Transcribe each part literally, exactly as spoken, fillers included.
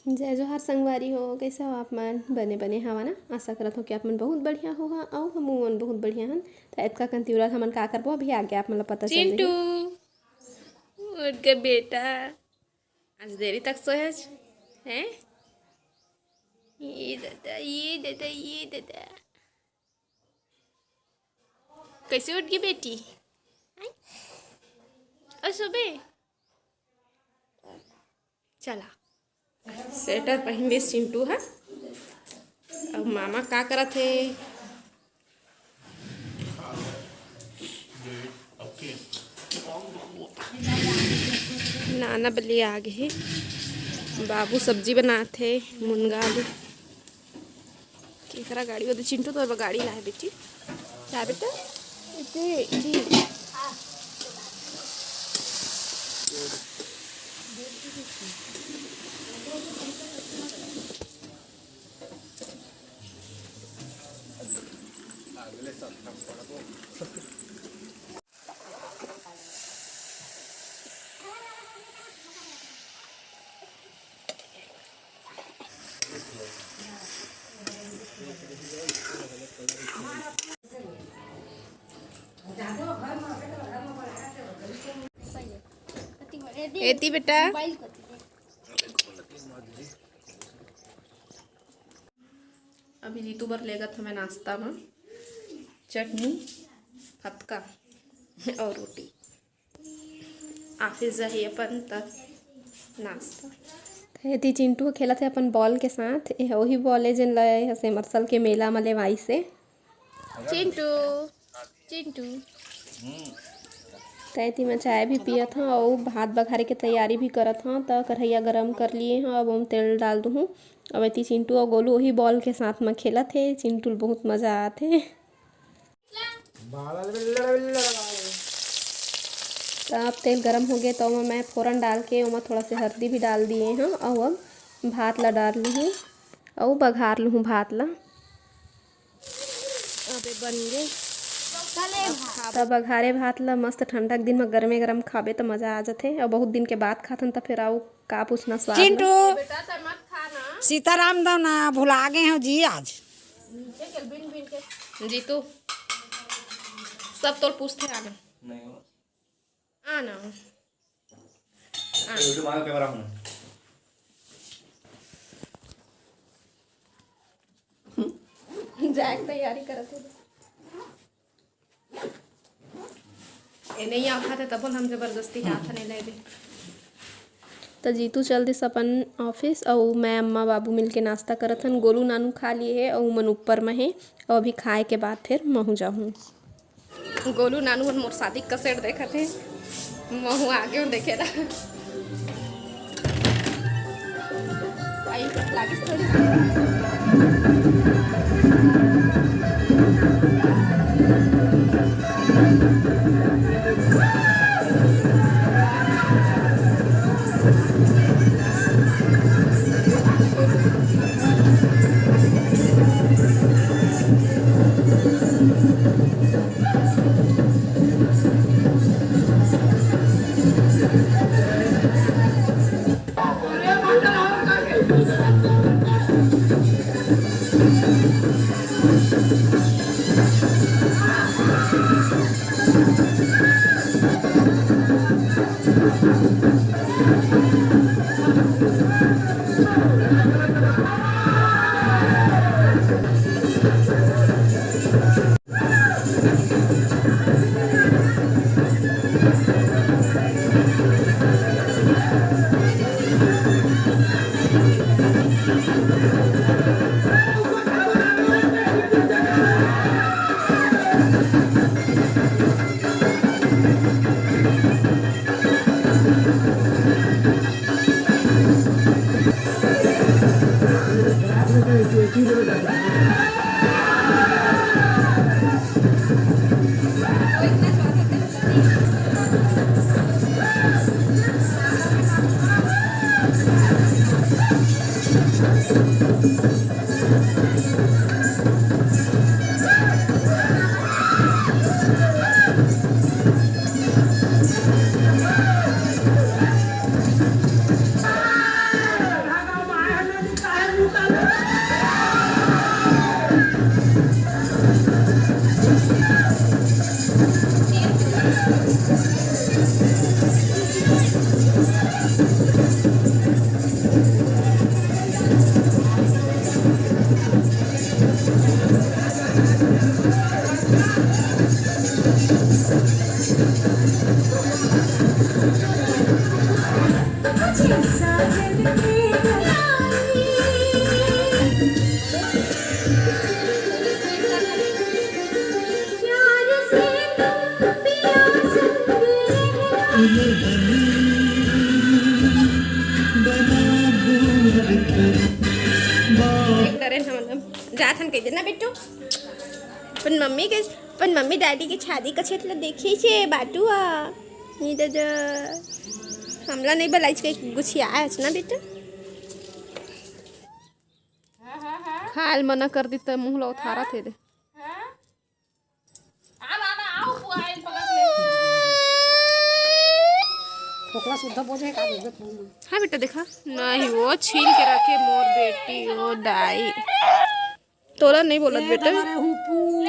जय जोहार संगवारी हो, कइसे हो आप मन? बने बने हवा ना? आशा करत हो कि आप मन बहुत बढ़िया होहा, अउ हमू मन बहुत बढ़िया हन। त एतका कन तिंवरा ल हमन का करबो, अभी आगे आप मन ल पता चल चिंटू, जाही। उठ गे बेटा, आज देरी तक सोए हस, हैं? ये दादा, ये दादा, ये दादा। कइसे उठ गे बेटी? हैं? अउ सोबे? चला। स्वेटर पहिन लिस चिंटू ह। अउ मामा का करत हे? नाना बलिया आ गे हे। बाबू सब्जी बनात हे, मुनगा आलू। केकरा गाड़ी? वो तो चिंटू तोर बर गाड़ी लाए बेटी। ला बेटा। इते जी। एती बेटा। अभी जीतू बर लेगत हवय नाश्ता म चटनी, फतका अउ रोटी। ऑफिस जाही अपन त नाश्ता। एती चिंटू ह खेलत हे अपन बॉल के साथ। एह ओही बॉल ए जेन ल एह सेमरसल के मेला म लेवाइस हे। चिंटू, चिंटू। त एती मैं चाय भी पियत हंव अउ भात बघारे के तैयारी भी करत हंव। त कढ़ैया गरम कर लिए हंव, अब ओम तेल डाल दूहूं। अब एती चिंटू अउ गोलू ओही बॉल के साथ म खेलत हे। चिंटू ल बहुत मजा आत हे। त अब तेल गरम हो गे, त ओमा मैं फोरन डाल के ओमा थोड़ा से हल्दी भी डाल दिए हंव अउ अब भात ला डाल लूहूं अउ बघार लूहूं भात ला। अबे बन गे। त बघारे भात ला मस्त ठंडा के दिन म गरमे गरम खाबे त मजा आ जथे। अउ बहुत दिन के बाद खाथन त फेर अउ का पूछना स्वाद ला। चिंटू, सीताराम दव ना, भुला गे हंव जी आज। जीतू, सब तोर पूछथे आने। आना। वीडियो बना कैमरा हूँ। जाए के तैयारी करत हे। ए नइ आवत हे, तभो ले हम जबरदस्ती के आथन ए लेबे। त जीतू चल दिस अपन ऑफिस, अउ मैं अम्मा बाबू मिलके नाश्ता करत हन। गोलू नानू खा लिए हे, अउ उमन ऊपर म हे, अउ अभी खाए के बाद फिर महू जाहूँ। गोलू नानू मन मोर शादी के कसेट देखत हे, महू आगे हूँ देखे ला। आई लागिस थोड़ी। जात हन कहि देना बेटू, अपन मम्मी के, अपन मम्मी डैडी के छादी कछेत ल देखे छे बाटू हा। नहीं दादा, हमला नहीं बलाइच के गुछिया है ना बेटू। खाल मना कर दी त मुंह ला उथारत हे दे। फोकला सुद्धा बोझे का देबे फोन में। हाँ बेटा, देखा नहीं, वो छील के रखे मोर बेटी, ओ दाई। तोला नहीं बोलत ए बेटा। हमारे हुपू।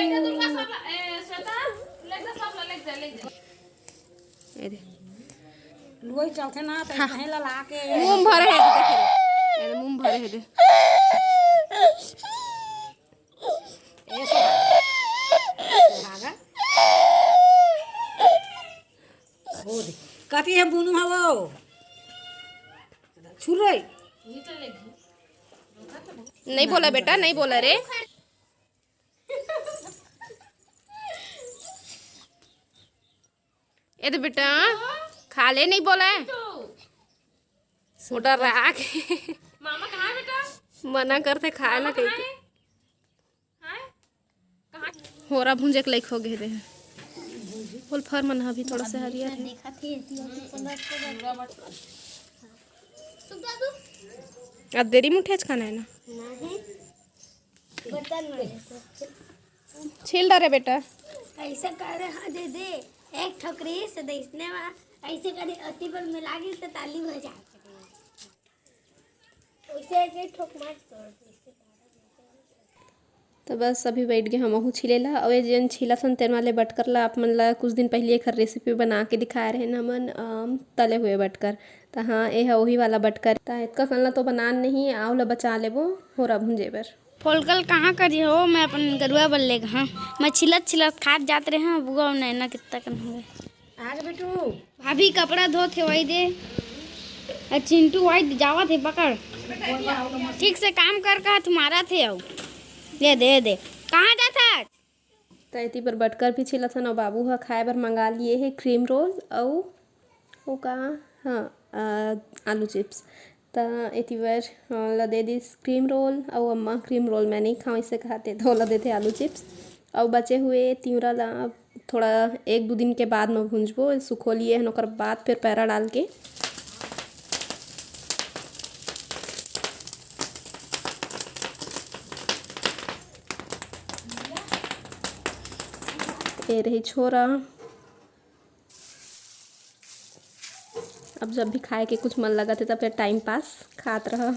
ये दे। लुआई चलथे ना, तो हाँ। कहीं ला लाके। मुंह भरे हे दे, देखे रे। ये दे, मुंह भरे हे दे। ए सुहागा। ओ दे। कति हे बुनू हवो। छुरे। नहीं बोला बेटा, नहीं बोला रे। ए दे बेटा, खा ले, नहीं बोला है। मोटा राख। मामा कहाँ है बेटा? मना करथे खाए ला मामा कहाँ कहिके। है? हाँ? कहाँ? होरा भुंजे के लायक हो गए दे। फूल फर मन अभी थोड़ा सा हरियर है। देखा थे, ऐसी होती पंद्रह सौ। अब देरी मुठे आज खाना है ना। नहीं। बर्तन में छील डारे बेटा। ऐसे करे, हाँ दे दे, एक ठोकरी से देसने मा ऐसे करे, अति बल में लागी तो ताली बजा। उसे एक ठोक मार तोड़ दे। तो बस अभी बैठ गए हमहू छीले ला। और ये जेन छीला सन तेन वाले बटकर ला, आप मन ला कुछ दिन पहले एकर रेसिपी बना के दिखाए रहे हमन, अम, तले हुए बटकर। तो हाँ, ये है वही वाला बटकर। तो इतका सन ला तो बनान नहीं, आव ला बचा लेबो होरा भुंजे बर। फोलकल कहाँ करी हो, मैं अपन गरुआ बर ले गा। मैं छिलत छिलत खात जात रहे हूँ, बुआ और नैना कितना कन हो गए। आज बेटू। भाभी कपड़ा धोत हे, वही दे। और चिंटू वही जावत हे, पकड़। ठीक से काम कर, कहा तुम्हारा थे आओ। दे दे दे। कहाँ जात है? त एती बर बटकर भी छिलत हन, अउ बाबू ह खाए बर मंगा लिए हे क्रीम रोल अउ ओ का, हाँ, अ, आलू चिप्स। त एती बर, अ, ल दे दिस क्रीम रोल, अउ अम्मा क्रीम रोल मैं नहीं खाऊँ, इसे कहते, त ओला देथे आलू चिप्स। अउ बचे हुए तिवरा ला थोड़ा एक दू दिन के बाद म भूंजबो, सुखो लिए हन, ओकर बाद फिर पैरा डाल के। ये रही छोरा। अब जब भी खाए के कुछ मन लगत हे, तब फिर टाइम पास खात रह।